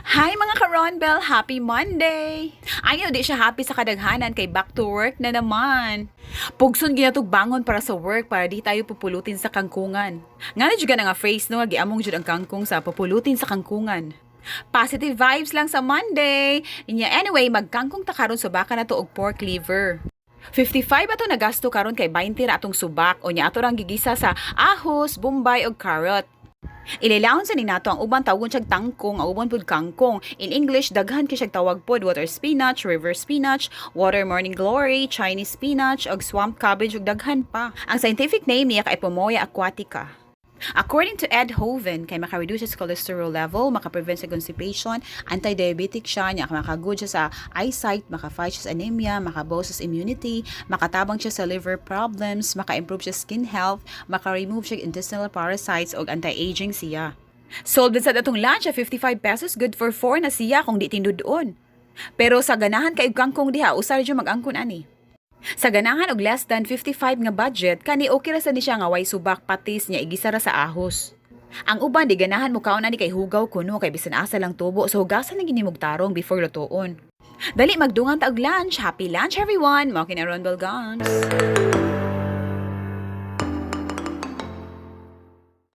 Hi, mga ka-Ronbel! Happy Monday! Ayaw, di siya happy sa kadaghanan kay back to work na naman. Pugson gyud natog bangon para sa work para di tayo pupulutin sa kangkungan. Nga na jud nga phrase, no, giamong jud ang kangkong sa pupulutin sa kangkungan. Positive vibes lang sa Monday. Inya, anyway, magkangkong ta karon, subaka na to og pork liver. 55 ato nagasto karon kay 20 ra atong subak o nya ato rang gigisa sa ahos, bombay og carrot. Ililawon sa ni nato ang uban tawagon siyag tangkong, ang uban pud kangkong. In English, daghan kay siyag tawag pod: water spinach, river spinach, water morning glory, Chinese spinach, ug swamp cabbage ug daghan pa. Ang scientific name niya kay Ipomoea aquatica. According to Ed Hoven, kay maka-reduce sa cholesterol level, maka-prevent sa constipation, anti-diabetic siya, niya maka-good siya sa eyesight, maka-fight siya sa anemia, maka-boost sa immunity, makatabang siya sa liver problems, maka-improve siya skin health, maka-remove siya intestinal parasites ug anti-aging siya. Sold din sa atong lunch sa 55 pesos, good for 4 na siya kung di tinud-on. Pero sa ganahan kay kangkong diha, usa ra jud mag-angkon ani. Sa ganahan og less than 55 nga budget, kani okay ra sa ni siya nga way subak, patis niya igisa ra sa ahos. Ang uban di ganahan mo kaon ani kay hugaw kuno kay bisan asa lang tubo, so hugasan na gyud nimog tarong before lutuon. Dali, magdungan ta og lunch. Happy lunch, everyone. Mao kini Ronbel Guns.